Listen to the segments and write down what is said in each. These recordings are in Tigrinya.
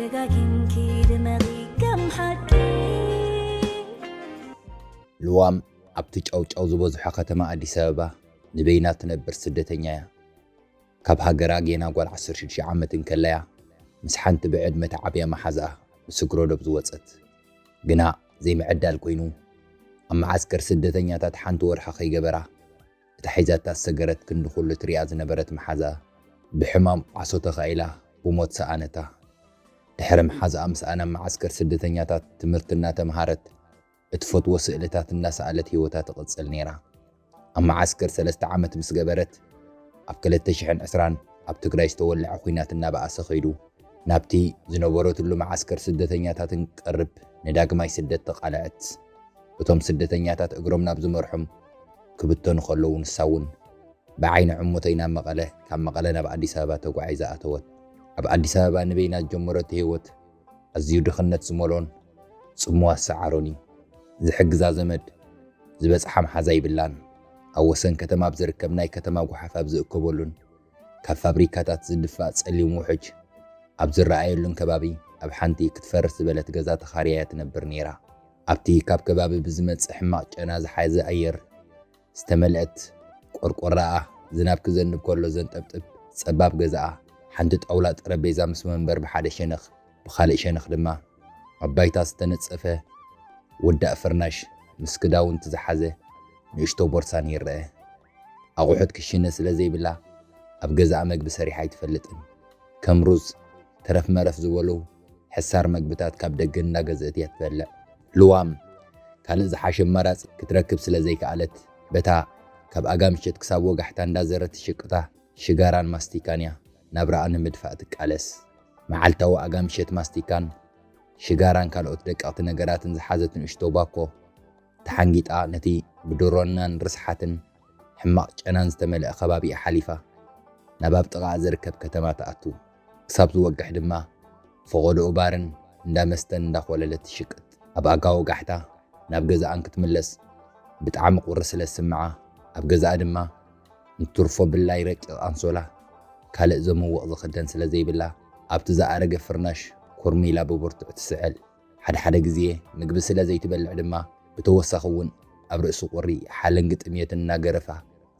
ደጋጊምኪ ድመቒ ከም ሓቂ። ልዋም ኣብቲ ጫውጫው ዝበዝሖ ከተማ ኣዲስ ኣበባ ንበይና ትነብር ስደተኛ እያ። ካብ ሃገራ ጌና ጓል ዓሰርተ ሽዱሽተ ዓመት እንከለያ ምስ ሓንቲ ብዕድመ ተዓብያ መሓዝኣ ምስ እግሮ ዶብ ዝወጸት። ግና ዘይምዕዳል ኮይኑ ኣብ መዓስከር ስደተኛታት ሓንቲ ወርሒ ከይገበራ እታ ሒዛታ ዝሰገረት ክንዲ ኩሉ ትሪኣ ዝነበረት መሓዝኣ ብሕማም ዓሶ ተኻኢላ ብሞት ሰኣነታ። ድሕሪ መሓዝኣ ምስኣን ኣብ መዓስከር ስደተኛታት ትምህርቲ እናተምሃረት እትፈትዎ ስእልታት እናሰኣለት ህይወታ ትቕጽል ነይራ። ኣብ መዓስከር ሰለስተ ዓመት ምስ ገበረት ኣብ ክልተ ሽሕን ዕስራን ኣብ ትግራይ ዝተወልዐ ኹናት እናበኣሰ ኸይዱ ናብቲ ዝነበረትሉ መዓስከር ስደተኛታትን ቀርብ ንዳግማይ ስደት ተቓልዐት። እቶም ስደተኛታት እግሮም ናብ ዝመርሖም ክብተኑ ከለዉ ንሳ እውን ብዓይኒ ዕሙተይ ናብ መቐለ ካብ መቐለ ናብ ኣዲስ ኣበባ ተጓዒዛ ኣተወት። ኣብ ኣዲስ ኣበባ ንበይና ዝጀመረቶ ህይወት ኣዝዩ ድኽነት ዝመልኦን ጽምዋ ዝሰዓሮን እዩ። ዝሕግዛ ዘመድ ዝበጽሓ መሓዛ ይብላን። ኣብ ወሰን ከተማ ኣብ ዝርከብ ናይ ከተማ ጓሓፍ ኣብ ዝእከበሉን ካብ ፋብሪካታት ዝድፋእ ጸሊም ውሑጅ ኣብ ዝረኣየሉን ከባቢ ኣብ ሓንቲ ክትፈርስ ዝበለት ገዛ ተኻርያ እያ ትነብር ነይራ። ኣብቲ ካብ ከባቢ ብዝመጽእ ሕማቕ ጨና ዝሓዘ ኣየር ዝተመልአት ቆርቆራኣ ዝናብ ክዘንብ ከሎ ዘንጠብጥብ ጸባብ ገዛኣ ሓንቲ ጣውላ ጠረጴዛ ምስ መንበር ብሓደ ሸነኽ ብኻልእ ሸነኽ ድማ ኣብ ባይታ ዝተነጸፈ ውዳእ ፍርናሽ ምስ ክዳውንቲ ዝሓዘ ንእሽቶ ቦርሳን ይረአ። ኣቑሑት ክሽነ ስለ ዘይብላ ኣብ ገዛኣ መግቢ ሰሪሓ ኣይትፈልጥን። ከም ሩዝ፣ ተረፍ መረፍ ዝበሉ ሕሳር መግብታት ካብ ደገ እንዳገዘእት እያ ትበልዕ። ልዋም ካልእ ዝሓሸ ኣማራጺ ክትረክብ ስለ ዘይከኣለት በታ ካብ ኣጋምሸት ክሳብ ወጋሕታ እንዳዘረት ትሽቅጣ ሽጋራን ማስቲካን እያ ናብራኣ ንምድፋእ ትቃለስ። መዓልታዊ ኣጋምሸት ማስቲካን ሽጋራን ካልኦት ደቀቕቲ ነገራትን ዝሓዘት ንእሽቶ ባኮ ተሓንጊጣ ነቲ ብድሮናን ርስሓትን ሕማቕ ጨናን ዝተመልአ ከባቢኣ ሓሊፋ ናብ ኣብ ጥቓኣ ዝርከብ ከተማ ትኣቱ። ክሳብ ዝወግሕ ድማ ፈቐዶኡ ባርን እንዳ መስተን እንዳኾለለት ትሽቅጥ። ኣብ ኣጋ ወጋሕታ ናብ ገዛኣን ክትምለስ ብጣዕሚ ቁሪ ስለ ዝስምዓ ኣብ ገዛኣ ድማ ንትርፎ ብላይ ረቂቕ ኣንሶላ ካልእ ዘምውቕ ዝኽደን ስለ ዘይብላ ኣብቲ ዝኣረገ ፍርናሽ ኮርሚላ ብብርቱዕ ትስዕል። ሓደ ሓደ ግዜ ምግቢ ስለ ዘይትበልዕ ድማ ብተወሳኺ እውን ኣብ ርእሲ ቁሪ ሓለንጊ ጥምየት እናገረፋ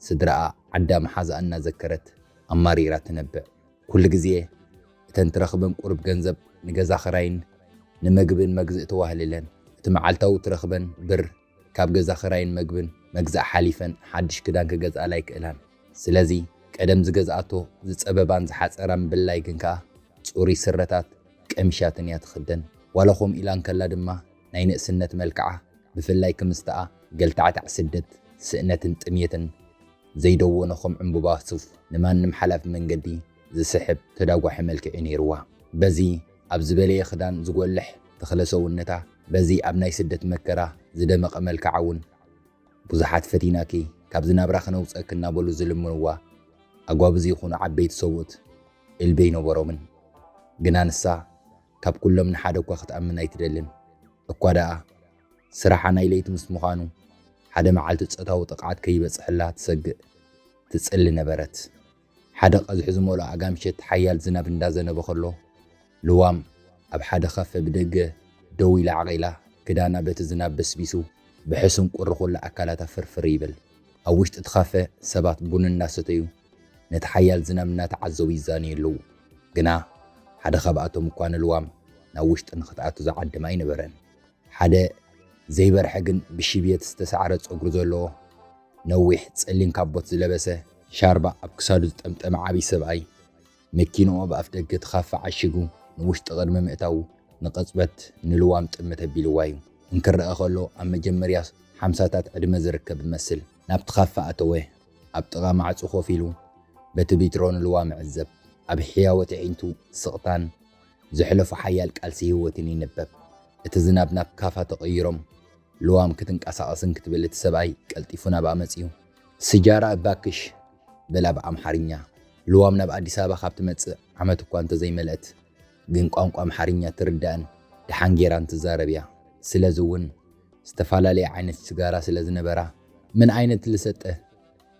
ስድራኣ ዓዳ መሓዛኣ እናዘከረት ኣማሪራ ትነብዕ። ኩሉ ግዜ እተን ትረኽበን ቁሩብ ገንዘብ ንገዛ ኽራይን ንመግብን መግዝእ ተዋህልለን። እቲ መዓልታዊ ትረኽበን ብር ካብ ገዛ ኽራይን መግብን መግዛእ ሓሊፈን ሓድሽ ክዳን ክገዝኣላ ኣይክእላን። ስለዚ ቀደም ዝገዝኣቶ ዝጸበባን ዝሓጸራን ብላይ ግን ከኣ ጽሩይ ስረታት ቀሚሻትን እያ ትኽደን። ዋላ ከምኡ ኢላ እንከላ ድማ ናይ ንእስነት መልክዓ ብፍላይ ክምስተኣ ገልታዕታዕ ስደት፣ ስእነትን ጥምየትን ዘይደወኖ ከም ዕምቡባ ሱፍ ንማንም ሓላፊ መንገዲ ዝስሕብ ተዳጓሒ መልክዕ እዩ ነይርዋ። በዚ ኣብ ዝበለየ ክዳን ዝጎልሕ ተኽለ ሰውነታ፣ በዚ ኣብ ናይ ስደት መከራ ዝደመቐ መልክዓ እውን ብዙሓት ፈቲናኪ ካብዚ ናብራ ክነውፀእኪ እናበሉ ዝልምንዋ ኣጓብዝ ይኹኑ ዓበይቲ ሰብኡት እልቢ ኣይነበሮምን። ግና ንሳ ካብ ኩሎም ንሓደ እኳ ክትኣምን ኣይትደልን። እኳ ደኣ ስራሓ ናይ ለይቲ ምስ ምዃኑ ሓደ መዓልቲ ጾታዊ ጥቕዓት ከይበጽሐላ ትሰግእ ትጽሊ ነበረት። ሓደ ቀዝሒ ዝመልኦ ኣጋ ምሸት ሓያል ዝናብ እንዳዘነበ ከሎ ልዋም ኣብ ሓደ ካፈ ብደገ ደው ኢላ ዓቒላ ክዳና በቲ ዝናብ በስቢሱ ብሕሱም ቁሪ ኩሉ ኣካላታ ፍርፍር ይብል። ኣብ ውሽጢ እቲ ካፈ ሰባት ቡን እናሰተዩ ነቲ ሓያል ዝናብ እናተዓዘቡ ይዛነዩ ኣለዉ። ግና ሓደ ካብኣቶም እኳ ንልዋም ናብ ውሽጢ ንኽትኣቱ ዝዓደማ ኣይነበረን። ሓደ ዘይበርሐ ግን ብሽብየት ዝተሳዕረ ጸጉሪ ዘለዎ ነዊሕ ጸሊም ካቦት ዝለበሰ ሻርባ ኣብ ክሳዱ ዝጠምጠመ ዓቢ ሰብኣይ መኪንኡ ኣብ ኣፍ ደገ እቲ ካፈ ዓሺጉ ንውሽጢ ቅድሚ ምእታዉ ንቕጽበት ንልዋም ጥምት ኣቢልዋ እዩ። እንክረኣ ከሎ ኣብ መጀመርያ ሓምሳታት ዕድመ ዝርከብ ይመስል። ናብቲ ካፈ ኣተወ። ኣብ ጥቓ ማዕጾ ኮፍ ኢሉ በቲ ቢትሮ ንልዋም ይዕዘብ። ኣብ ሕያወት ኣዒንቱ ስቕታን ዘሕለፎ ሓያል ቃልሲ ህይወትን ይንበብ። እቲ ዝናብ ናብ ካፋ ተቐይሮም ልዋም ክትንቀሳቐስን ክትብል እቲ ሰብኣይ ቀልጢፉ ናብኣ መጺኡ። ስጃራ እባክሽ በላ ብኣምሓርኛ። ልዋም ናብ ኣዲስ ኣበባ ካብ ትመጽእ ዓመት እኳ እንተዘይመልአት ግን ቋንቋ ኣምሓርኛ ትርዳእን ደሓን ጌራን ትዛረብ እያ። ስለዚ እውን ዝተፈላለየ ዓይነት ስጋራ ስለ ዝነበራ ምን ዓይነት ልሰጠ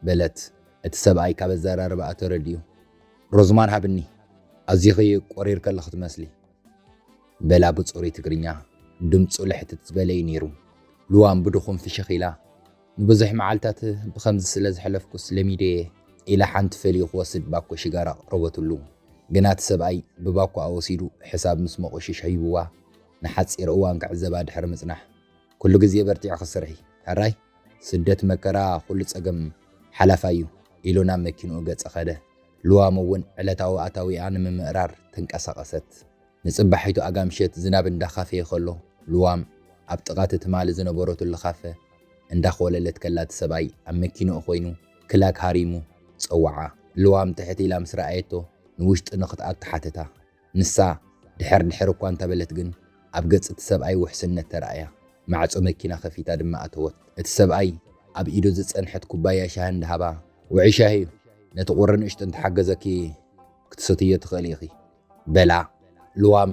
በለት። እቲ ሰብኣይ ካብ ኣዘራርባኣ ተረዲኡ ሮዝማን ሃብኒ ኣዚኺ ቆሪር ከለኺ ትመስሊ። በላ ብጽሩይ ትግርኛ። ድምጹ ልሕትት ዝበለ እዩ ነይሩ። ልዋም ብድኹም ፍሽኽ ኢላ፣ "ንብዙሕ መዓልታት ብኸምዚ ስለ ዝሐለፍኩስ ለሚደየ" ኢላ ሓንቲ ፈልዩ ክወስድ ባኮ ሽጋራ ኣቕረበትሉ። ግና እቲ ሰብኣይ ብባኮኣ ወሲዱ ሕሳብ ምስ መቑሽሽ ሂብዋ ንሓጺር እዋን ክዕዘባ ድሕሪ ምጽናሕ፣ "ኩሉ ግዜ በርቲዕኺ ስርሒ፣ ሕራይ? ስደት መከራ፣ ኩሉ ጸገም ሓላፋይ እዩ" ኢሉ ናብ መኪንኡ ገጸ ከደ። ልዋም እውን ዕለታዊ ኣታዊኣ ንምምእራር ተንቀሳቐሰት። ንጽባሒቱ ኣጋ ምሸት ዝናብ እንዳኻፈየ ከሎ፣ ልዋም ኣብ ጥቓ እቲ ትማሊ ዝነበረትሉ ካፈ እንዳኾለለት ከላ፣ እቲ ሰብኣይ ኣብ መኪንኡ ኮይኑ ክላክ ሃሪሙ ጸውዓ። ልዋም ትሕት ኢላ ምስ ረኣየቶ፣ ንውሽጢ ንኽትኣቱ ሓተታ። ንሳ ድሕር ድሕር እኳ እንተበለት ግን፣ ኣብ ገጽ እቲ ሰብኣይ ውሕስነት ተራእያ። ማዕጾ መኪና ከፊታ ድማ ኣተወት። እቲ ሰብኣይ ኣብ ኢዱ ዝጸንሐት ኩባያ ሻሂ እንዳሃባ፣ "ውዑይ ሻሂ እዩ፣ ነቲ ቁሪ ንእሽቶ እንተሓገዘኪ ክትሰትዮ ትኽእሊ ኢኺ" በላ። ልዋም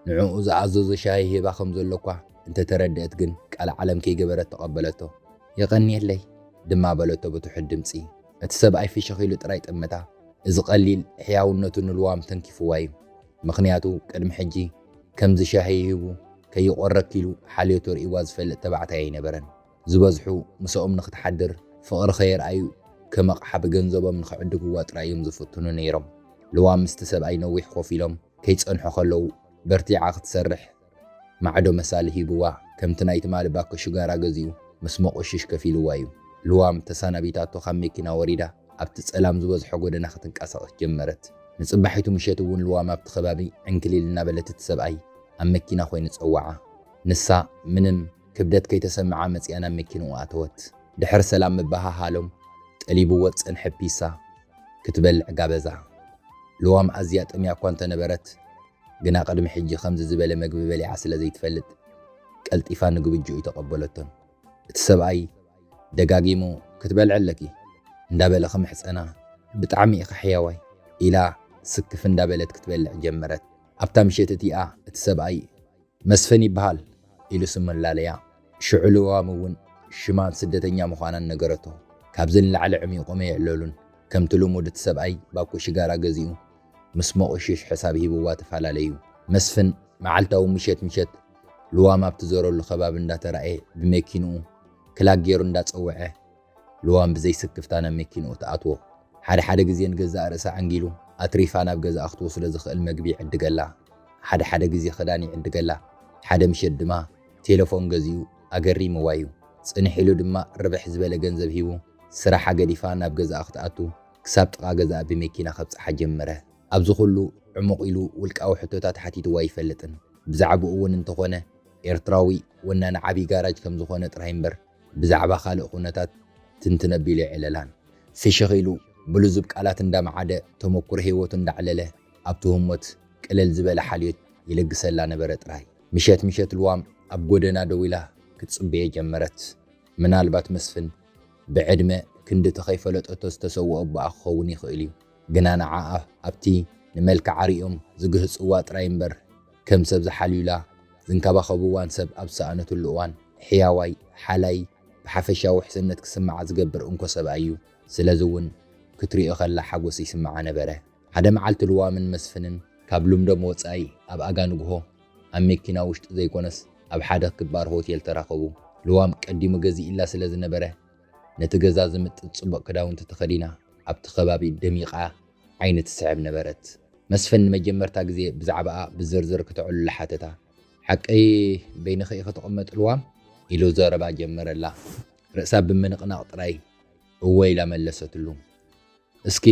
ንዕኡ ዝኣዘዞ ሻሂ ሂባ ከም ዘሎ እኳ እንተተረድአት ግን፣ ቃል ዓለም ከይገበረት ተቐበለቶ። "የቐንየለይ" ድማ በለቶ ብትሑት ድምጺ። እቲ ሰብኣይ ፍሽኽ ኢሉ ጥራይ ጠመታ። እዚ ቀሊል ሕያውነቱ ንልዋም ተንኪፍዋ እዩ። ምኽንያቱ ቅድሚ ሕጂ ከምዚ ሻሂ ሂቡ ከይቖረክ ኢሉ ሓልዮቱ ርእይዋ ዝፈልጥ ተባዕታይ ኣይነበረን። ዝበዝሑ ምስኦም ንኽትሓድር ፍቕሪ ከየርኣዩ ከም ኣቕሓ ብገንዘቦም ንኽዕድግዋ ጥራይ እዮም ዝፍትኑ ነይሮም። ልዋም ምስቲ ሰብኣይ ነዊሕ ኮፍ ኢሎም ከይጸንሑ ከለዉ በርቲዓ ክትሰርሕ ማዕዶ መሳሊ ሂብዋ፣ ከምቲ ናይ ትማሊ ባኮ ሽጋራ ገዚኡ ምስ መቑሽሽ ከፊልዋ እዩ። ልዋም ተሳናቢታቶ ካብ መኪና ወሪዳ ኣብቲ ጸላም ዝበዝሖ ጎደና ክትንቀሳቐስ ጀመረት። ንጽባሒቱ ምሸት እውን ልዋም ኣብቲ ከባቢ ዕንክሊል እናበለት እቲ ሰብኣይ ኣብ መኪና ኮይኑ ጸውዓ። ንሳ ምንም ክብደት ከይተሰምዓ መጺኣ ናብ መኪንኡ ኣተወት። ድሕሪ ሰላም ምብሃሃሎም ጠሊብዎ ዝጸንሐ ፒሳ ክትበልዕ ጋበዛ። ልዋም ኣዝያ ጠምያ እኳ እንተነበረት፣ ግና ቅድሚ ሕጂ ከምዚ ዝበለ መግቢ በሊዓ ስለ ዘይትፈልጥ፣ ቀልጢፋ ንግብጅኡ ተቐበለቶን። እቲ ሰብኣይ ደጋጊሙ "ክትበልዒ ኣለኪ" እንዳበለ ክምሕጸና፣ "ብጣዕሚ ኢኻ ሕያዋይ" ኢላ ስክፍ እንዳበለት ክትበልዕ ጀመረት። ኣብታ ምሸት እቲኣ እቲ ሰብኣይ "መስፍን ይበሃል" ኢሉ ስም መላለያ። ሽዑ ልዋም እውን ሽማን ስደተኛ ምዃናን ነገረቶ። ካብዚ ንላዕሊ ዕሚቖም ኣየዕለሉን። ከምቲ ልሙድ እቲ ሰብኣይ ባኮ ሽጋራ ገዚኡ ምስ መቑሽሽ ሕሳብ ሂብዋ ተፈላለዩ። መስፍን መዓልታዊ ምሸት ምሸት ልዋም ኣብ ትዞረሉ ከባቢ እንዳተራእየ ብመኪንኡ ክላክ ገይሩ እንዳጸውዐ፣ ልዋም ብዘይ ስክፍታ ናብ መኪንኡ ትኣትዎ። ሓደ ሓደ ግዜ ንገዛእ ርእሳ ዓንጊሉ ኣትሪፋ ናብ ገዛኣ ክትወስዶ ዝኽእል መግቢ ይዕድገላ። ሓደ ሓደ ግዜ ክዳን ይዕድገላ። ሓደ ምሸት ድማ ቴሌፎን ገዚኡ ኣገሪምዋ እዩ። ጽንሕ ኢሉ ድማ ርብሕ ዝበለ ገንዘብ ሂቡ ስራሓ ገዲፋ ናብ ገዛኣ ክትኣቱ፣ ክሳብ ጥቓ ገዛኣ ብመኪና ከብጽሓ ጀመረ። ኣብዚ ኩሉ ዕሙቕ ኢሉ ውልቃዊ ሕቶታት ሓቲትዋ ኣይፈልጥን። ብዛዕባኡ እውን እንተኾነ ኤርትራዊ ወናኒ ዓቢ ጋራጅ ከም ዝኾነ ጥራይ እምበር ብዛዕባ ካልእ ኩነታት ትንትን ኣቢሉ ኣይዕለላን። ፍሽኽ ኢሉ ብልዙብ ቃላት እንዳመዓደ ተመኩሮ ህይወቱ እንዳዕለለ ኣብቲ ህሞት ቅልል ዝበለ ሓልዮት ይልግሰላ ነበረ ጥራይ። ምሸት ምሸት ልዋም ኣብ ጎደና ደው ኢላ ክትጽበዮ ጀመረት። ምናልባት መስፍን ብዕድመ ክንድቲ ከይፈለጠቶ ዝተሰወአ ኣቦኣ ክኸውን ይኽእል እዩ። ግና ንዓኣ ኣብቲ ንመልክዓ ሪኦም ዝግህጽዋ ጥራይ እምበር ከም ሰብ ዝሓልዩላ ዝንከባኸብዋን ሰብ ኣብ ዝሰኣነትሉ እዋን ሕያዋይ፣ ሓላይ፣ ብሓፈሻ ውሕስነት ክስምዓ ዝገብር እንኮ ሰብኣይ እዩ። ስለዚ እውን ክትሪኦ ከላ ሓጎስ ይስምዓ ነበረ። ሓደ መዓልቲ ልዋምን መስፍንን ካብ ልምዶም ወጻኢ ኣብ ኣጋ ንግሆ ኣብ መኪና ውሽጢ ዘይኮነስ ኣብ ሓደ ክባር ሆቴል ተራኸቡ። ልዋም ቀዲሙ ገዚእላ ስለ ዝነበረ ነቲ ገዛ ዝምጥን ጽቡቕ ክዳውንቲ ተኸዲና ኣብቲ ከባቢ ደሚቓ ዓይኒ ትስሕብ ነበረት። መስፍን ንመጀመርታ ግዜ ብዛዕባኣ ብዝርዝር ክተዕልሎ ሓተታ። "ሓቀይ በይንኺ ኢኺ ትቕመጢ ልዋም?" ኢሉ ዘረባ ጀመረላ። ርእሳ ብምንቕናቕ ጥራይ እወ ኢላ መለሰትሉ። "እስኪ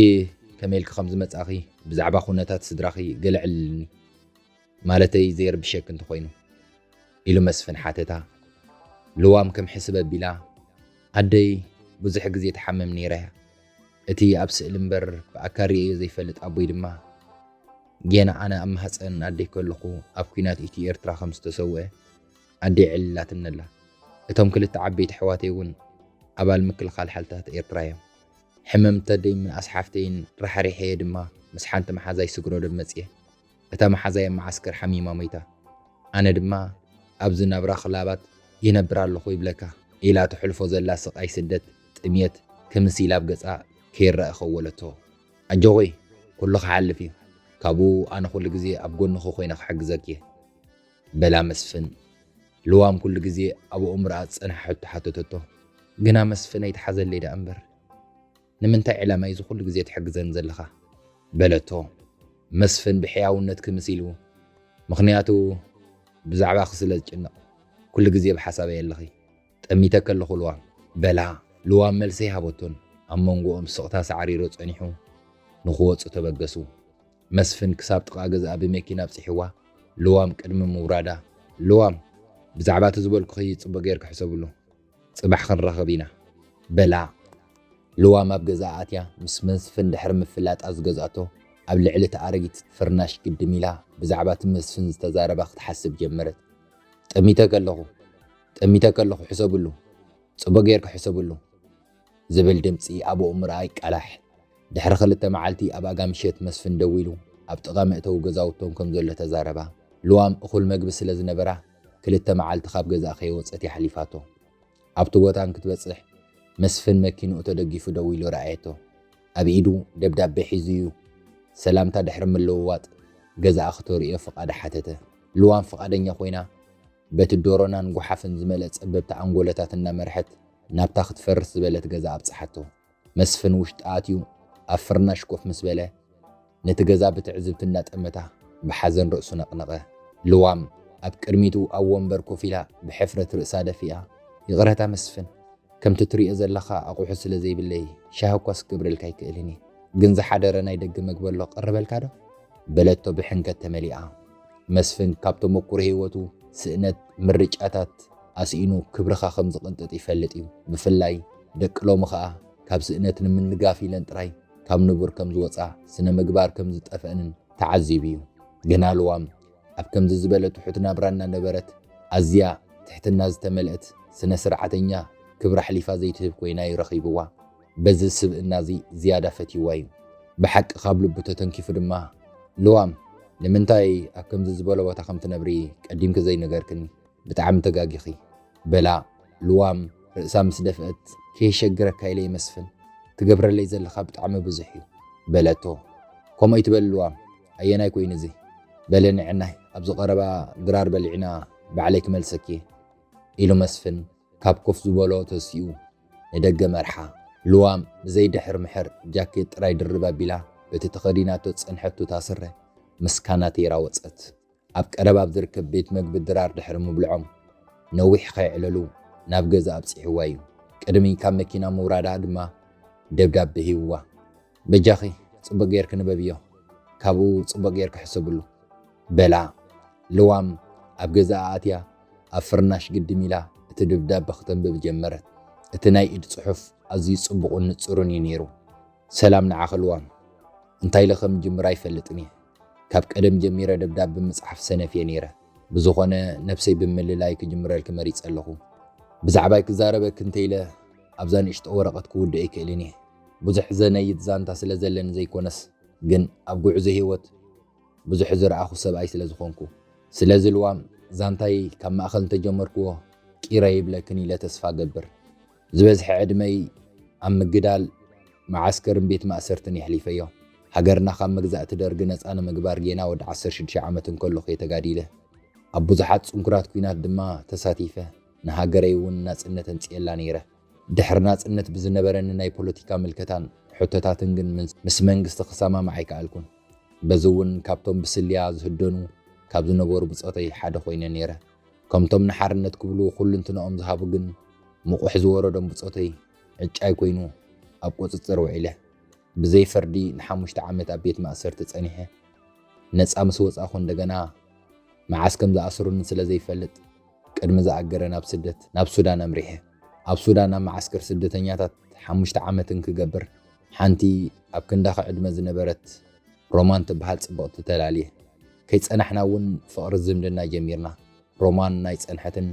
ከመይ ኢልኪ ከም ዝመጻኺ፣ ብዛዕባ ኩነታት ስድራኺ ገለ ዕልልኒ፣ ማለተይ ዘይርብሸኪ እንተኾይኑ?" ኢሉ መስፍን ሓተታ። ልዋም ከም ሕስብ ኣቢላ፣ "ኣደይ ብዙሕ ግዜ ትሓምም ነይራ እያ። እቲ ኣብ ስእሊ እምበር ብኣካል ርእየዮ ዘይፈልጥ ኣቦይ ድማ፣ ጌና ኣነ ኣብ ማህጸን ኣደይ ከለኹ ኣብ ኲናት ኢትዮ ኤርትራ ከም ዝተሰውአ ኣደይ ዕልላትኒ ኣላ። እቶም ክልተ ዓበይቲ ኣሕዋተይ እውን ኣባል ምክልኻል ሓይልታት ኤርትራ እዮም። ሕምምቲ ኣደይ ምንኣስ ሓፍተይን ራሕሪሐዮ ድማ ምስ ሓንቲ መሓዛይ ስግረ ዶብ መጽየ። እታ መሓዛይ ኣብ መዓስከር ሓሚማ ሞይታ። ኣነ ድማ ኣብዚ ናብራ ክላባት ይነብር ኣለኹ ይብለካ" ኢላ ተሕልፎ ዘላ ስቓይ ስደት ጥምየት ክምስ ኢላ ኣብ ገጻ ከይረኣ ከወለቶ። "ኣጆኺ፣ ኩሉ ክሓልፍ እዩ። ካብኡ ኣነ ኩሉ ግዜ ኣብ ጎንኺ ኮይነ ክሕግዘኪ እየ" በላ መስፍን። ልዋም ኩሉ ግዜ ኣብ ኣእምሮኣ ዝጸንሐ ሕቶ ሓተተቶ። ግና መስፍን ኣይትሓዘለይ ደኣ እምበር፣ ንምንታይ ዕላማ እዩ እዚ ኩሉ ግዜ ትሕግዘኒ ዘለኻ? በለቶ። መስፍን ብሕያውነት ክምስ ኢሉ፣ ምኽንያቱ ብዛዕባኺ ስለ ዝጭነቕ፣ ኩሉ ግዜ ብሓሳበይ ኣለኺ። ጠሚተኪ ኣለኹ ልዋም። በላ። ልዋም መልሲ ኣይሃበቶን። ኣብ መንጎኦም ስቕታ ሳዕሪሩ ጸኒሑ ንኽወጹ ተበገሱ። መስፍን ክሳብ ጥቓ ገዛኣ ብመኪና ኣብጺሕዋ። ልዋም ቅድሚ ምውራዳ፣ ልዋም፣ ብዛዕባ እቲ ዝበልኩኺ ጽቡቕ ጌርኪ ሕሰብሉ። ጽባሕ ክንራኸብ ኢና። በላ። ልዋም ኣብ ገዛኣ ኣትያ ምስ መስፍን ድሕሪ ምፍላጣ ዝገዝኣቶ ኣብ ልዕሊ እቲ ኣረጊት ፍርናሽ ግድም ኢላ ብዛዕባ እቲ መስፍን ዝተዛረባ ክትሓስብ ጀመረት። ጠሚተኪ ኣለኹ፣ ጠሚተኪ ኣለኹ፣ ሕሰብሉ፣ ጽቡቕ ጌርኪ ሕሰብሉ ዝብል ድምጺ ኣብ ኣእምሮኣ ይቃላሕ። ድሕሪ ክልተ መዓልቲ ኣብ ኣጋ ምሸት መስፍን ደዊሉ ኣብ ጥቓ መእተዊ ገዛውቶም ከም ዘሎ ተዛረባ። ልዋም እኹል መግቢ ስለ ዝነበራ ክልተ መዓልቲ ካብ ገዛኣ ከይወጸት እያ ኣሕሊፋቶ። ኣብቲ ቦታ እንክትበጽሕ መስፍን መኪንኡ ተደጊፉ ደው ኢሉ ረኣየቶ። ኣብ ኢዱ ደብዳቤ ሒዙ እዩ። ሰላምታ ድሕሪ ምልውዋጥ ገዛኣ ክተርእዮ ፍቓድ ሓተተ። ልዋም ፍቓደኛ ኮይና በቲ ዶሮናን ጓሓፍን ዝመልአ ጸበብቲ ኣንጎሎታት እናመርሐት ናብታ ክትፈርስ ዝበለት ገዛ ኣብጽሓቶ። መስፍን ውሽጢ ኣትዩ ኣብ ፍርናሽ ኮፍ ምስ በለ ነቲ ገዛ ብትዕዝብቲ እናጠመታ ብሓዘን ርእሱ ነቕነቐ። ልዋም ኣብ ቅድሚቱ ኣብ ወንበር ኮፍ ኢላ ብሕፍረት ርእሳ ደፊኣ፣ ይቕረታ መስፍን፣ ከምቲ ትርእዮ ዘለኻ ኣቑሑ ስለ ዘይብለይ ሻሂ እኳስ ክገብረልካ ኣይክእልን እየ፣ ግን ዝሓደረ ናይ ደገ መግቢ ኣሎ ቀርበልካ ዶ? በለቶ ብሕንከት ተመሊኣ። መስፍን ካብ ተመኩሮ ህይወቱ ስእነት ምርጫታት ኣስኢኑ ክብርኻ ከም ዝቕንጥጥ ይፈልጥ እዩ። ብፍላይ ደቂ ሎሚ ኸኣ ካብ ስእነት ንምንጋፍ ኢለን ጥራይ ካብ ንቡር ከም ዝወጻ ስነ ምግባር ከም ዝጠፍአንን ተዓዚቡ እዩ። ግና ልዋም ኣብ ከምዚ ዝበለ ትሑት ናብራ እናነበረት ኣዝያ ትሕትና ዝተመልአት ስነ ስርዓተኛ ክብሪ ኣሕሊፋ ዘይትህብ ኮይና እዩ ረኺብዋ። በዚ ስብእና እዚ ዝያዳ ፈትይዋ እዩ። ብሓቂ ካብ ልቡ ተተንኪፉ ድማ ልዋም ንምንታይ ኣብ ከምዚ ዝበለ ቦታ ከም ትነብሪ ቀዲምኪ ዘይነገርክኒ? ብጣዕሚ ተጋጊኺ። በላ ልዋም ርእሳ ምስ ደፍአት፣ ከየሸግረካ ኢለ መስፍን፣ ትገብረለይ ዘለኻ ብጣዕሚ ብዙሕ እዩ በለቶ። ከምኡ ኣይትበሊ ልዋም፣ ኣየናይ ኮይኑ እዚ? በለ ንዕናይ ኣብዚ ቀረባ ድራር በሊዕና ባዕለይ ክመልሰኪ እየ ኢሉ መስፍን ካብ ኮፍ ዝበሎ ተሲኡ ንደገ መርሓ። ልዋም ብዘይ ድሕር ምሕር ጃኬት ጥራይ ድርብ ኣቢላ በቲ ተኸዲናቶ ዝጸንሐት ቱታ ስረ ምስ ካናቴራ ወጸት። ኣብ ቀረባ ኣብ ዝርከብ ቤት መግቢ ድራር ድሕሪ ምብልዖም ነዊሕ ከይዕለሉ ናብ ገዛ ኣብጺሕዋ እዩ። ቅድሚ ካብ መኪና ምውራዳ ድማ ደብዳበ ሂብዋ። በጃኺ ጽቡቕ ጌርኪ ንበብዮ፣ ካብኡ ጽቡቕ ጌርኪ ሕሰብሉ በላ። ልዋም ኣብ ገዛኣ ኣትያ ኣብ ፍርናሽ ግድም ኢላ እቲ ደብዳበ ክተንብብ ጀመረት። እቲ ናይ ኢድ ጽሑፍ ኣዝዩ ጽቡቕን ንጹርን እዩ ነይሩ። ሰላም ንዓኺ ልዋም። እንታይ ኢለ ከም ዝጅምር ኣይፈልጥን እየ። ካብ ቀደም ጀሚረ ደብዳብ ብምጽሓፍ ሰነፍ እየ ነይረ። ብዝኾነ ነብሰይ ብምልላይ ክጅምረልኪ መሪጸ ኣለኹ። ብዛዕባይ ክዛረበኪ እንተኢለ ኣብዛ ንእሽቶ ወረቐት ክውድእ ኣይክእልን እየ። ብዙሕ ዘነይት ዛንታ ስለ ዘለኒ ዘይኮነስ ግን ኣብ ጉዕዞ ህይወት ብዙሕ ዝረኣኹ ሰብኣይ ስለ ዝኾንኩ። ስለዚ ልዋም ዛንታይ ካብ ማእኸል እንተጀመርክዎ ቂረ ይብለክን ኢለ ተስፋ ገብር። ዝበዝሐ ዕድመይ ኣብ ምግዳል መዓስከርን ቤት ማእሰርትን የሕሊፈዮ። ሃገርና ካብ መግዛእቲ ደርጊ ነጻ ንምግባር ጌና ወዲ ዓሰርተ ሽዱሽተ ዓመት እንከለኹ እየ ተጋዲለ። ኣብ ብዙሓት ጽንኩራት ኲናት ድማ ተሳቲፈ። ንሃገረይ እውን ናጽነት ኣምጺኤላ ነይረ። ድሕሪ ናጽነት ብዝነበረኒ ናይ ፖለቲካ ምልከታን ሕቶታትን ግን ምስ መንግስቲ ክሰማማዕ ኣይከኣልኩን። በዚ እውን ካብቶም ብስልያ ዝህደኑ ካብ ዝነበሩ ብጾተይ ሓደ ኮይነ ነይረ። ከምቶም ንሓርነት ክብሉ ኩልንትንኦም ዝሃቡ ግን ምቑሕ ዝወረዶም ብጾተይ ዕጫይ ኮይኑ ኣብ ቁጽጽር ውዒለ። ብዘይ ፍርዲ ንሓሙሽተ ዓመት ኣብ ቤት ማእሰርቲ ጸኒሐ። ነጻ ምስ ወጻኹ እንደገና መዓስ ከም ዝኣስሩኒ ስለ ዘይፈልጥ ቅድሚ ዝኣገረ ናብ ስደት ናብ ሱዳን ኣምሪሐ። ኣብ ሱዳን ኣብ መዓስከር ስደተኛታት ሓሙሽተ ዓመት እንክገብር ሓንቲ ኣብ ክንዳኺ ዕድመ ዝነበረት ሮማን ትበሃል ጽብቕቲ ተላልየ። ከይጸናሕና እውን ፍቕሪ ዝምድና ጀሚርና። ሮማን ናይ ጸንሐትን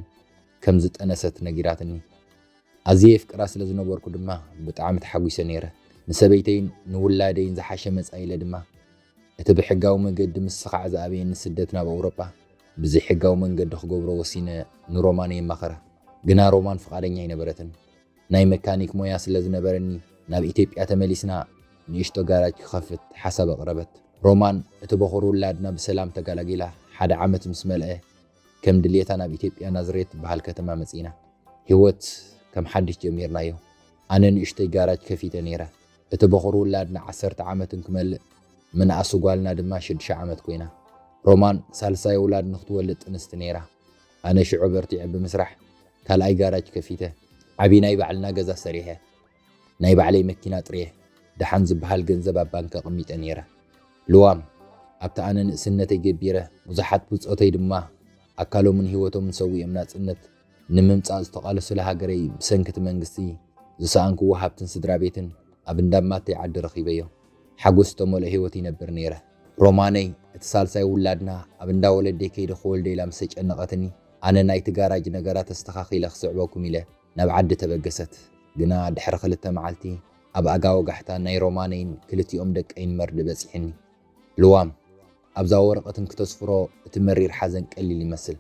ከም ዝጠነሰት ነጊራትኒ። ኣዝየ የፍቅራ ስለ ዝነበርኩ ድማ ብጣዕሚ ተሓጒሰ ነይረ። ንሰበይተይን ንውላደይን ዝሓሸ መጻኢ ኢለ ድማ እቲ ብሕጋዊ መገዲ ምስኻዕ ዝኣበየኒ ስደት ናብ ኣውሮጳ ብዘይሕጋዊ መንገዲ ክገብሮ ወሲነ ንሮማን የማኸራ። ግና ሮማን ፍቓደኛ ኣይነበረትን። ናይ መካኒክ ሞያ ስለ ዝነበረኒ ናብ ኢትዮጵያ ተመሊስና ንእሽቶ ጋራጅ ክኸፍት ሓሳብ ኣቕረበት። ሮማን እቲ በኹር ውላድና ብሰላም ተገላጊላ ሓደ ዓመት ምስ መልአ ከም ድሌታ ናብ ኢትዮጵያ ናዝሬት ትበሃል ከተማ መጺእና። ህይወት ከም ሓድሽ ጀሚርናዮ። ኣነ ንእሽተይ ጋራጅ ከፊተ ነይረ። እቲ በኹር ውላድና ዓሰርተ ዓመት እንክመልእ፣ ምንኣሱ ጓልና ድማ ሽዱሽተ ዓመት ኮይና። ሮማን ሳልሳይ ውላድ ንክትወልድ ጥንስቲ ነይራ። ኣነ ሽዑ በርቲዐ ብምስራሕ ካልኣይ ጋራጅ ከፊተ። ዓቢ ናይ ባዕልና ገዛ ሰሪሐ። ናይ ባዕለይ መኪና ጥርየ። ደሓን ዝበሃል ገንዘብ ኣብ ባንክ ኣቐሚጠ ነይረ። ልዋም፣ ኣብቲ ኣነ ንእስነተይ ገቢረ፣ ብዙሓት ብጾተይ ድማ ኣካሎምን ህይወቶምን ሰዊኦም ናጽነት ንምምጻእ ዝተቓለሱላ ሃገረይ ብሰንኪ እቲ መንግስቲ ዝሰኣንክዎ ሃብትን ስድራ ቤትን ኣብ እንዳማተይ ዓዲ ረኺበዮ። ሓጎስ ዝተመልኦ ህይወት ይነብር ነይረ። ሮማነይ፣ እቲ ሳልሳይ ውላድና፣ ኣብ እንዳ ወለደይ ከይደ ክወልዶ ኢላ ምስ ተጨነቐትኒ፣ ኣነ ናይቲ ጋራጅ ነገራት ኣስተኻኺለ ክስዕበኩም ኢለ ናብ ዓዲ ተበገሰት። ግና ድሕሪ ክልተ መዓልቲ ኣብ ኣጋ ወጋሕታ ናይ ሮማነይን ክልቲኦም ደቀይን መርድእ በጺሕኒ። ልዋም፣ ኣብዛ ወረቐት እንክተስፍሮ እቲ መሪር ሓዘን ቀሊል ይመስል።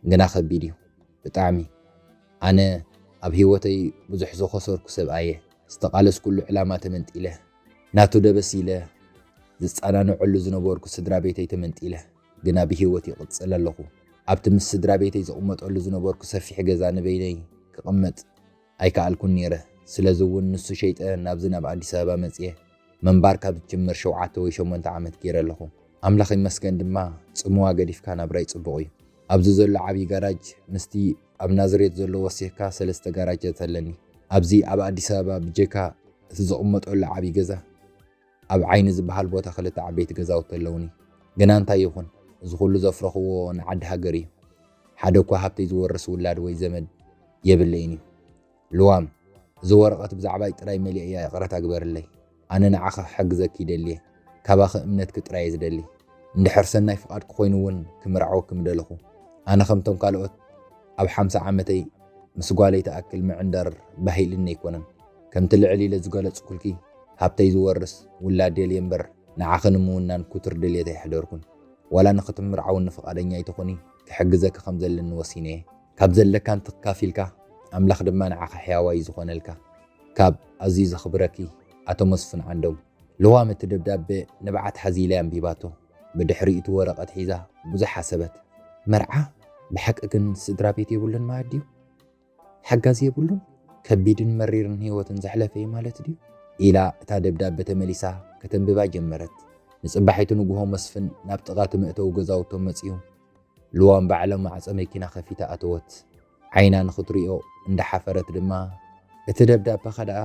ግና ከቢድ እዩ። ብጣዕሚ። ኣነ ኣብ ህይወተይ ብዙሕ ዝኸሰርኩ ሰብኣየ። ዝተቓለስኩሉ ዕላማ ተመንጢለ። ናቱ ደበስ ኢለ ዝጸናንዐሉ ዝነበርኩ ስድራ ቤተይ ተመንጢለ። ግና ብህይወት ይቕጽል ኣለኹ። ኣብቲ ምስ ስድራ ቤተይ ዝቕመጠሉ ዝነበርኩ ሰፊሕ ገዛ ንበይነይ ክቕመጥ ኣይከኣልኩን ነይረ። ስለዚ እውን ንሱ ሸይጠ ናብዚ ናብ ኣዲስ ኣበባ መጽየ። ምንባር ካብ ዝጅምር ሸውዓተ ወይ ሸሞንተ ዓመት ገይረ ኣለኹ። ኣምላኽ ይመስገን ድማ ጽምዋ ገዲፍካ ናብራይ ጽቡቕ እዩ። ኣብዚ ዘሎ ዓብዪ ጋራጅ ምስቲ ኣብ ናዝሬት ዘሎ ወሲኽካ ሰለስተ ጋራጃት ኣለኒ። ኣብዚ ኣብ ኣዲስ ኣበባ ብጀካ እቲ ዝቕመጠሉ ዓብዪ ገዛ ኣብ ዓይኒ ዝበሃል ቦታ ክልተ ዓበይቲ ገዛውቲ ኣለውኒ። ግና እንታይ ይኹን፣ እዚ ኩሉ ዘፍረኽዎ ንዓዲ ሃገር እዩ። ሓደ እኳ ሃብተይ ዝወርስ ውላድ ወይ ዘመድ የብለይን እዩ። ልዋም፣ እዚ ወረቐት ብዛዕባይ ጥራይ መሊእያ ይቕረታ ግበርለይ። ኣነ ንዓኺ ክሕግዘኪ ይደልየ። ካባኺ እምነትኪ ጥራይ እየ ዝደሊ። እንድሕር ሰናይ ፍቓድኪ ኮይኑ እውን ክምርዓወኪ ምደለኹ። ኣነ ከምቶም ካልኦት ኣብ ሓምሳ ዓመተይ ምስ ጓለይ ትኣክል ምዕንዳር ባህ ኢልኒ ኣይኮነን። ከምቲ ልዕል ኢለ ዝገለጽኩልኪ፣ ሃብተይ ዝወርስ ውላድ ደልየ እምበር፣ ንዓኺ ንምውናን ክቱር ድልየት ኣይሕደርኩን። ዋላ ንኽትምርዓውኒ ፍቓደኛ ኣይትኹኒ፣ ክሕግዘኪ ከም ዘለኒ ወሲነ እየ። ካብ ዘለካ እንተካፊልካ፣ ኣምላኽ ድማ ንዓኻ ሕያዋይ ዝኾነልካ። ካብ ኣዝዩ ዘኽብረኪ ኣቶ መስፍን ዓንዶም። ልዋም እቲ ደብዳበ ንብዓት ሓዚላ ኣንቢባቶ። ብድሕሪኡ እቲ ወረቐት ሒዛ ብዙሕ ሓሰበት። መርዓ ብሓቂ ግን ስድራ ቤት የብሉን ማለት ድዩ? ሓጋዚ የብሉን? ከቢድን መሪርን ህይወትን ዘሕለፈ እዩ ማለት ድዩ? ኢላ እታ ደብዳበ ተመሊሳ ከተንብባ ጀመረት። ንጽባሒቱ ንግሆ መስፍን ናብ ጥቓ እቲ መእተዊ ገዛውቶም መጺኡ። ልዋም ባዕላ ማዕጾ መኪና ከፊታ ኣተወት። ዓይና ንኽትሪኦ እንዳሓፈረት ድማ፣ "እቲ ደብዳበኻ ደኣ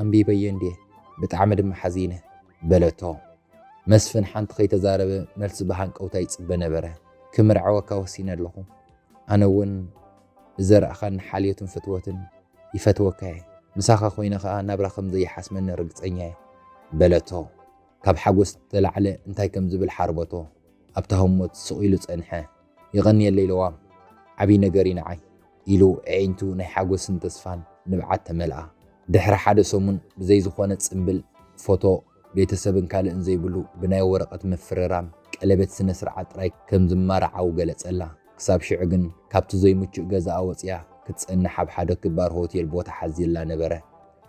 ኣንቢበዮ እንድየ፣ ብጣዕሚ ድማ ሓዚነ" በለቶ። መስፍን ሓንቲ ከይተዛረበ መልሲ ብሃንቀውታ ይጽበ ነበረ። "ክምርዓወካ ወሲነ ኣለኹ። ኣነ እውን ብዘርእኻኒ ሓልዮትን ፍትወትን ይፈትወካ እየ። ምሳኻ ኮይነ ኸኣ ናብራ ከም ዘይሓስመኒ ርግጸኛ እየ" በለቶ። ካብ ሓጎስ ተላዕለ እንታይ ከም ዝብል ሓርበቶ። ኣብታ ህሞት ስቕ ኢሉ ጸንሐ። "የቐንየለይ ለዋም፣ ዓብዪ ነገር እዩ ንዓይ" ኢሉ ኣዒንቱ ናይ ሓጎስን ተስፋን ንብዓት ተመልኣ። ድሕሪ ሓደ ሰሙን ብዘይ ዝኾነ ጽምብል፣ ፎቶ፣ ቤተሰብን ካልእን ዘይብሉ ብናይ ወረቐት ምፍርራም ቀለበት ስነ ስርዓት ጥራይ ከም ዝመርዓዉ ገለጸላ። ክሳብ ሽዑ ግን ካብቲ ዘይምቹእ ገዛኣ ወጺኣ ክትጸንሕ ኣብ ሓደ ክባር ሆቴል ቦታ ሓዚላ ነበረ።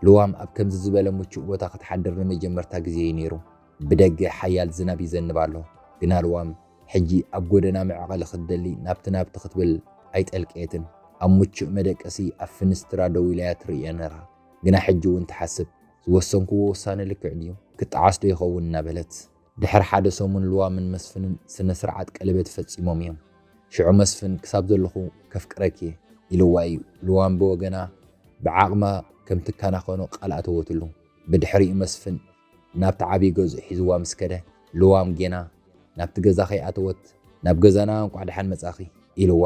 ልዋም ኣብ ከምዚ ዝበለ ምቹእ ቦታ ክትሓድር ንመጀመርታ ግዜ እዩ ነይሩ። ብደገ ሓያል ዝናብ ይዘንብ ኣሎ። ግና ልዋም ሕጂ ኣብ ጎደና መዕቐሊ ክትደሊ ናብቲ ናብቲ ክትብል ኣይጠልቀየትን። ኣብ ምቹእ መደቀሲ ኣብ ፍንስትራ ደው ኢላ እያ ትርእዮ ነራ። ግና ሕጂ እውን ትሓስብ፣ "ዝወሰንክዎ ውሳነ ልክዕ ድዩ? ክጠዓስ ዶ ይኸውን?" እናበለት። ድሕሪ ሓደ ሰሙን ልዋምን መስፍንን ስነ ስርዓት ቀለበት ፈጺሞም እዮም። ሽዑ መስፍን፣ "ክሳብ ዘለኹ ከፍቅረኪ እየ" ኢልዋ እዩ። ልዋም ብወገና ብዓቕማ ከም ትከናኸኖ ቃል ኣተወትሉ። ብድሕሪኡ መስፍን ናብቲ ዓብዪ ገዝኡ ሒዝዋ ምስ ከደ፣ ልዋም ጌና ናብቲ ገዛ ከይኣተወት፣ "ናብ ገዛና እንቋዕ ደሓን መጻኺ" ኢልዋ።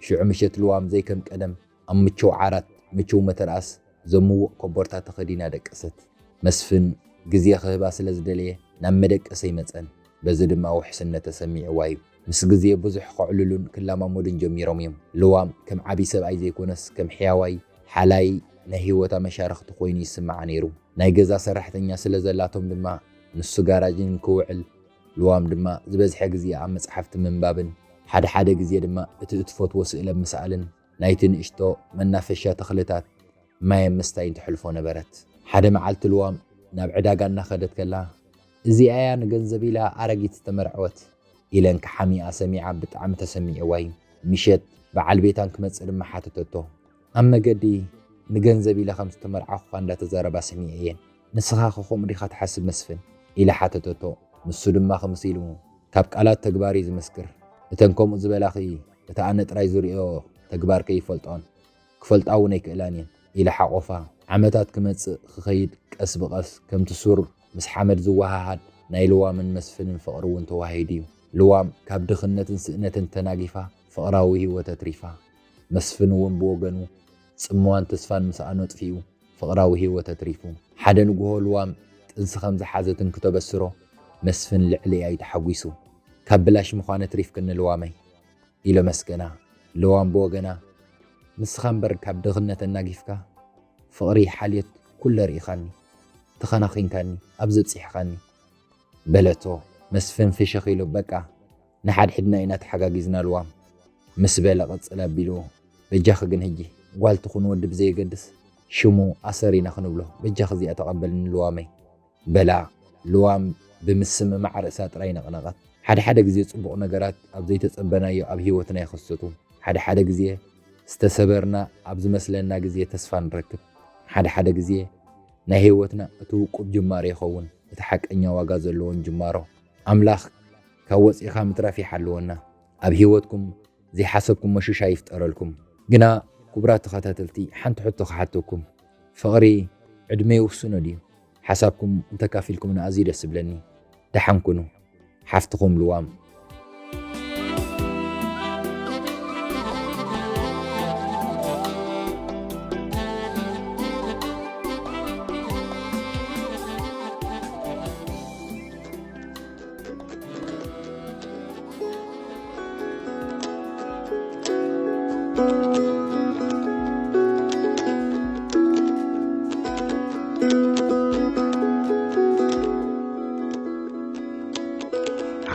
ሽዑ ምሸት ልዋም ዘይከም ቀደም ኣብ ምችው ዓራት፣ ምችው መተርኣስ፣ ዘምውቕ ኮቦርታ ተኸዲና ደቀሰት። መስፍን ግዜ ክህባ ስለ ዝደለየ ናብ መደቀሲ ኣይመጸን። በዚ ድማ ውሕስነት ተሰሚዕዋ እዩ። ምስ ግዜ ብዙሕ ከዕልሉን ክለማመዱን ጀሚሮም እዮም። ልዋም ከም ዓቢ ሰብኣይ ዘይኮነስ ከም ሕያዋይ ሓላይ ናይ ህይወታ መሻርኽቲ ኮይኑ ይስምዓ ነይሩ። ናይ ገዛ ሰራሕተኛ ስለ ዘላቶም ድማ ንሱ ጋራጅን ክውዕል፣ ልዋም ድማ ዝበዝሐ ግዜኣ መጽሓፍቲ ምንባብን ሓደ ሓደ ግዜ ድማ እቲ እትፈትዎ ስእለ ምስኣልን ናይቲ ንእሽቶ መናፈሻ ተኽልታት ማይ ምስታይን ተሕልፎ ነበረት። ሓደ መዓልቲ ልዋም ናብ ዕዳጋ እናኸደት ከላ፣ "እዚኣ እያ ንገንዘብ ኢላ ኣረጊት ዝተመርዐወት" ኢለን ክሓሚኣ ሰሚዓ ብጣዕሚ ተሰሚዕዋ እዩ። ምሸት በዓል ቤታን ክመጽእ ድማ ሓተተቶ። ኣብ መገዲ ንገንዘብ ኢለ ከም ዝተመርዓኹኻ እንዳተዛረባ ሰሚዐየን። ንስኻ ኸ ከምኡ ዲኻ ትሓስብ መስፍን? ኢለ ሓተተቶ። ንሱ ድማ ክምስ ኢሉ፣ ካብ ቃላት ተግባር እዩ ዝምስክር። እተን ከምኡ ዝበላኺ እቲ ኣነ ጥራይ ዝርእዮ ተግባር ከይፈልጦን ክፈልጣ እውን ኣይክእላን እየን። ኢለ ሓቆፋ። ዓመታት ክመጽእ ክኸይድ ቀስ ብቐስ ከምቲ ሱር ምስ ሓመድ ዝወሃሃድ ናይ ልዋምን መስፍንን ፍቕሪ እውን ተዋሂዱ እዩ። ልዋም ካብ ድኽነትን ስእነትን ተናጊፋ ፍቕራዊ ህይወት ኣትሪፋ። መስፍን እውን ብወገኑ ጽምዋን ተስፋን ምስኣኑ ኣጥፊኡ ፍቕራዊ ህይወት ኣትሪፉ። ሓደ ንግሆ ልዋም ጥንሲ ከም ዝሓዘት እንክተበስሮ መስፍን ልዕሊኣ እዩ ተሓጒሱ። ካብ ብላሽ ምዃን ኣትሪፍክኒ ልዋመይ። ኢለ መስገና። ልዋም ብወገና፣ ንስኻ እምበር ካብ ድኽነት ኣናጊፍካ ፍቕሪ ሓልዮት ኩለ ርኢኻኒ፣ ተኸናኺንካኒ፣ ኣብዚ ኣብጺሕኻኒ። በለቶ። መስፍን ፍሽኽ ኢሉ፣ በቃ ንሓድሕድና ኢና ተሓጋጊዝና ልዋም። ምስ በለ ቅጽል ኣቢሉ፣ በጃኺ ግን ሕጂ ጓል ትኹን ወዲ ብዘየገድስ ሽሙ ኣሰር ኢና ክንብሎ። በጃኺ እዚኣ ተቐበልኒ ልዋመይ። በላ። ልዋም ብምስምማዕ ርእሳ ጥራይ ነቕነቐት። ሓደ ሓደ ግዜ ጽቡቕ ነገራት ኣብ ዘይተጸበናዮ ኣብ ህይወትና ይኽሰቱ። ሓደ ሓደ ግዜ ዝተሰበርና ኣብ ዝመስለና ግዜ ተስፋ ንረክብ። ሓደ ሓደ ግዜ ናይ ህይወትና እቲ ውቁብ ጅማሮ ይኸውን እቲ ሓቀኛ ዋጋ ዘለዎን ጅማሮ። ኣምላኽ ካብ ወጺእኻ ምትራፍ ይሓልወና። ኣብ ህይወትኩም ዘይሓሰብኩሞ ሽሻይ ይፍጠረልኩም። ግና ክቡራት ተኸታተልቲ፣ ሓንቲ ሕቶ ክሓተኩም። ፍቕሪ ዕድመ ይውስኖ ድዩ? ሓሳብኩም እንተካፊልኩምና ኣዝዩ ደስ ዝብለኒ። ደሓን ኩኑ። ሓፍትኹም ልዋም።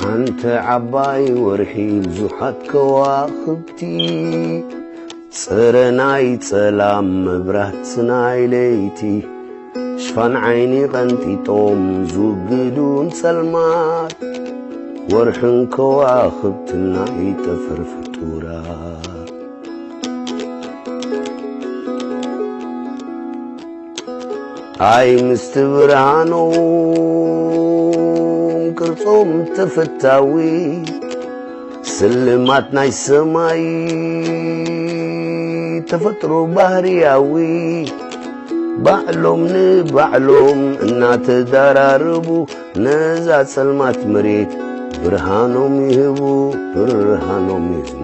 ሓንቲ ዓባይ ወርሒ ብዙሓት ከዋኽብቲ፣ ጽረ ናይ ጸላም መብራት ናይ ለይቲ፣ ሽፋን ዓይኒ ቀንጢጦም ዝውግዱ ንጸልማት፣ ወርሕን ከዋኽብትን ናይ ጠፈር ፍጡራት። ኣይ ምስቲ ብርሃኖም ቅርጾም ተፈታዊ፣ ስልማት ናይ ሰማይ ተፈጥሮ ባህርያዊ፣ ባዕሎም ንባዕሎም እናተዳራረቡ፣ ነዛ ጸልማት መሬት ብርሃኖም ይህቡ፣ ብርሃኖም ይህቡ።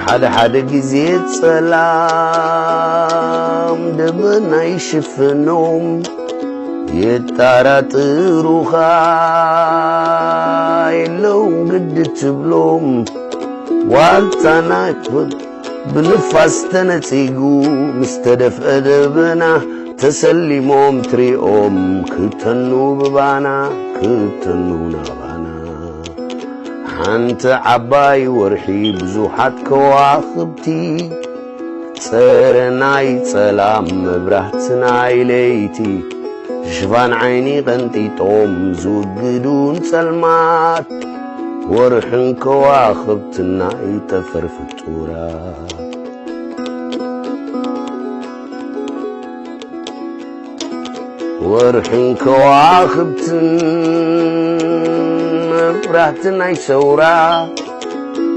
ሓደ ሓደ ግዜ ጸላም ደበና ይሽፍኖም፣ የጣራጥሩኻ የለውን ግዲ ትብሎም። ዋልታ ናይ ክብር ብንፋስ ተነጺጉ፣ ምስ ተደፍአ ደበና ተሰሊሞም ትሪኦም፣ ክተኑ ብባና፣ ክተኑ ናባና። ሓንቲ ዓባይ ወርሒ ብዙሓት ከዋኽብቲ፣ ጸረ ናይ ጸላም መብራህቲ ናይ ለይቲ፣ ሽፋን ዓይኒ ቀንጢጦም ዝውግዱ ንጸልማት፣ ወርሕን ከዋኽብትን ናይ ጠፈር ፍጡራት። ወርሕን ከዋኽብትን መብራህቲ ናይ ሰውራ፣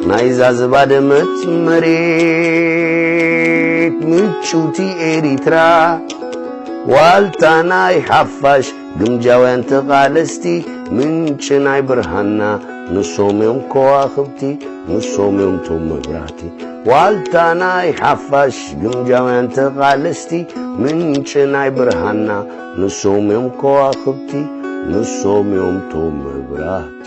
ናይዛ ዝባደመት መሬት ምጭውቲ ኤሪትራ፣ ዋልታ ናይ ሓፋሽ ግምጃውያን ተቓለስቲ፣ ምንጪ ናይ ብርሃንና ንሶም እዮም ከዋኽብቲ፣ ንሶም እዮም ቶም መብራህቲ። ዋልታ ናይ ሓፋሽ ግምጃውያን ተቓለስቲ፣ ምንጪ ናይ ብርሃንና ንሶም እዮም ከዋኽብቲ፣ ንሶም እዮም ቶም መብራህቲ።